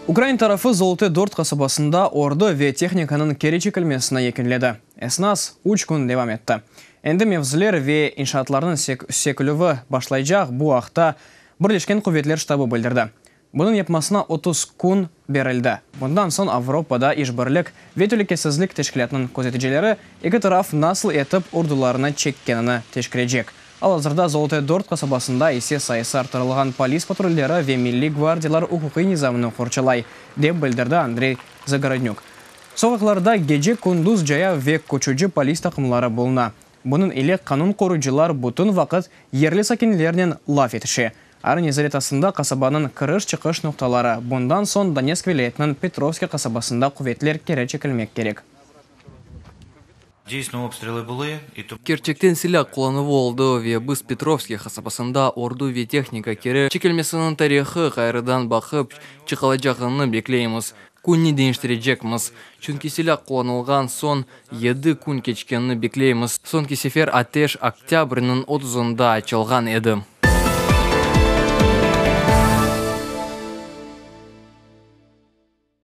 Ukrain tarafı Zolote 4 qasabasında ordu ve tehnikanıñ keri çekilmesini yekünledi. Esnas 3 kün devam etti. Endi mevziler ve inşaatlarnıñ sökülüvi başlaycaq, bu aqta Birleşken quvetler ştabı bildirdi. Bunıñ yapmasına 30 kün berildi. Bundan soñ Avropada işbirlik ve telükesizlik teşkilâtınıñ közeticileri eki taraf nasıl etip ordularını çekkenini teşkerecek. Al-azırda Zolote 4 qasabasında ise sayısı arttırılğan polis patrulleri ve milliy gvardiyalar uquqiy nizamını qorçalay, dep bildirdi Andrey Zagorodnük. Soqaqlarda gece-kündüz cayav ve köçüci polis taqımları buluna. Bunıñ ile qanun qoruyıcılar bütün vaqıt yerli sakinlernen laf etişe. Arbiy nezaret astında qasabanıñ kiriş-çıqış noqtaları. Bundan soñ Donetsk vilâyetiniñ Petrovske qasabasında quvetler keri çekilmek kerek. Дійсно, обстріли були, і тому Kerçekten silâ qullanuvı oldı ve biz Petrovske qasabasında ordu ve tehnika keri çekilmesiniñ tarihı ğayrıdan baqıp çıqılacağını bekleymiz. Künni deñiştirecekmiz. Çünki silâ qullanılğan soñ 7 kün keçkenini bekleymiz. Soñki sefer ateş oktâbrniñ 30-ında açılğan edi.